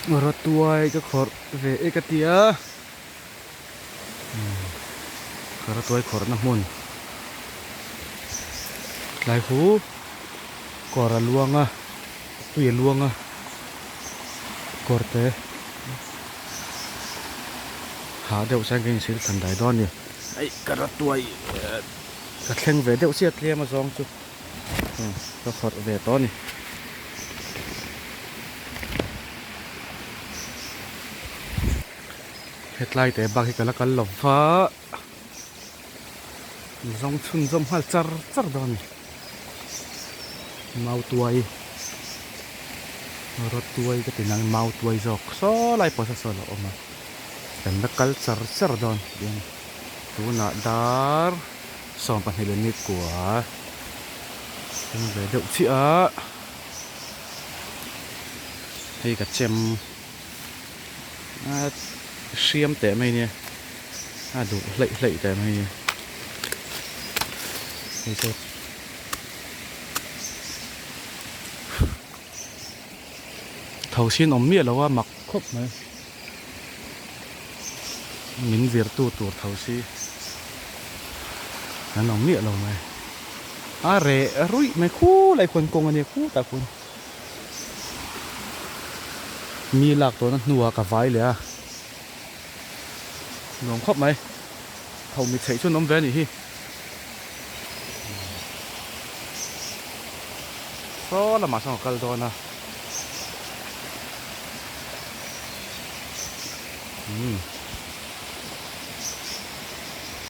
Rawtuai ka khawrh ve e ka ti a, ka rawtuai khawrhna hmun tlai hu kawr a luang a, tui a luang a, kawr te hah deuh chuan ka insil thlan dai dawn a ni. Aih ka rawtuai ka thleng ve deuh chiah tlem a zawng chu. Ka khawrh ve tawh a ni. Hetlai teh bak hi ka la kal lo va, zawng chhunzawm nghal char char dawn a ni. Mautuai, rawtuai ka ti nang mautuai zawk saw lai pawh saw saw a lo awm a, kan la kal char char dawn tih a ni. Tunah dar. 22 leh ni kua thleng ve deuh chiah a hei ka chem a hriam teh mai nia a duh hleih hleih teh mai nia hei chu tho sin awm miah lo a mak khawp mai. Min vir tu tur tho si an awm miah lo mai. A reh ruih mai khulai khuan kawng a nia khutah khuan mi lak tawhna hnuah ka vai leh a, nuam khawp mai. Tho mi chheih chu an awm ve a nih hi. Saw lamah sawn ka kal dawn a. Umm.